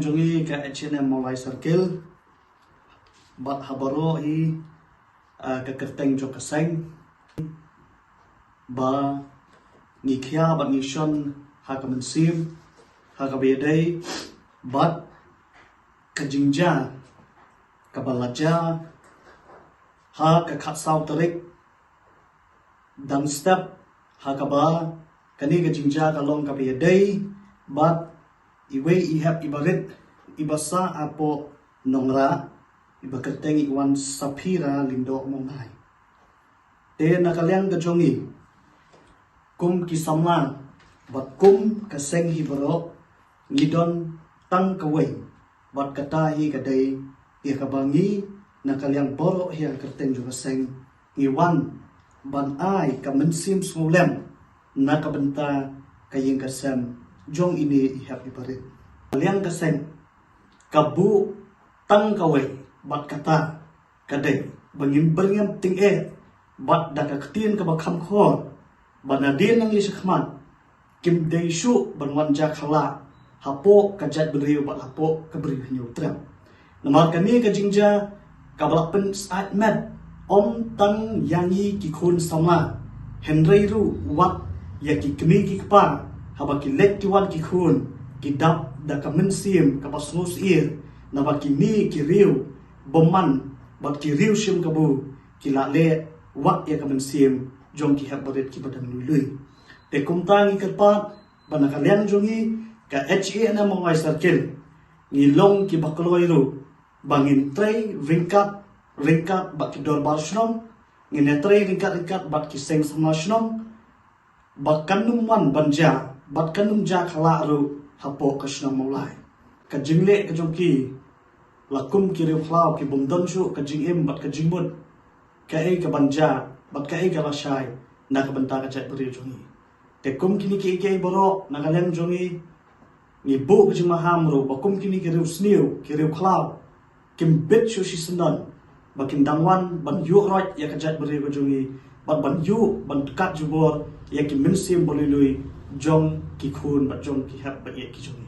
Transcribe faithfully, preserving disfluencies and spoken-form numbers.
Jong ngi ka H N M Mawlai Circle bad ha baroh hi, ah, ka kyrteng jong ka seng, ba ngi khia bad ngi shon ha ka mynsiem ha kaba ïadei bad ka jingjia kaba la jia ha ka khatsaw tarik dang step, ha kaba kane ka jingjia ka long kaba ïadei bad iwei i hep iba rit iba sah hapoh Nongrah, iba kyrteng i Wan Saphira Lyngdoh Mawnai. Te na ka liang ka jong ngi, kum ki samla bad kum ka seng hi baroh, ngi don tang kawei, bad kata hi ka dei ïa kaba ngi na ka liang baroh hi ha ka kyrteng jong ka seng, ngi wan ban ai ka mynsiem sngewlem na ka bynta ka ïing ka sem jong ine i hep iba rit. Ka liang ka seng ka buh tang kawei, bad kata ka dei ba ngin byrngem tyngeh bad da ka ktien kaba kham khor, ba nadien nangne shakhmat kim dei shuh ban wan jia khala hapoh ka jaitbynriew bad hapoh ka Bri Hynñiewtrep. Namar kane ka jingjia kaba la pynsyaid met ym tang ïa ngi ki khun samla, hynrei ruh wat ïa ki kmie ki kpa, haba ki leit ki wan ki khun, ki dap da ka mynsiem kaba sngewsyier, naba kine ki riew bymman bad ki riew shim kabu ki la leh wat ïa ka mynsiem jong ki hep barit kiba dang lui lui. Te kumta ngi kyrpad ba na ka liang jong ngi ka H A N M Mawlai Circle, ngi long kiba kloi ruh ba ngin trei ryngkat, ryngkat bad ki dorbar shnong, ngin ïa trei ryngkat ryngkat bad ki seng samla shnong, ba kan ym wan ban jia bad kan ym jia khala ruh hapoh ka shnong Mawlai. Ka jingleh ka jong ki la kum ki riew khlaw ki bym don shuh ka jingim bad ka jingmut kaei ka ban jia bad kaei ka lashai na ka bynta ka jaitbynriew jong ngi. Te kum kine kiei kiei baroh na ka liang jong ngi, ngi buh ka jingmaham ruh ba kum kine ki riew sniew ki riew khlaw kim bit shuh shisyndon ba kin dang wan ban ïuh roit ïa ka jaitbynriew ka jong ngi, bad ban ïuh ban kat jubor ïa ki mynsiem ba lui lui jong ki khun bad jong ki hep ba ïeit ki jong ngi.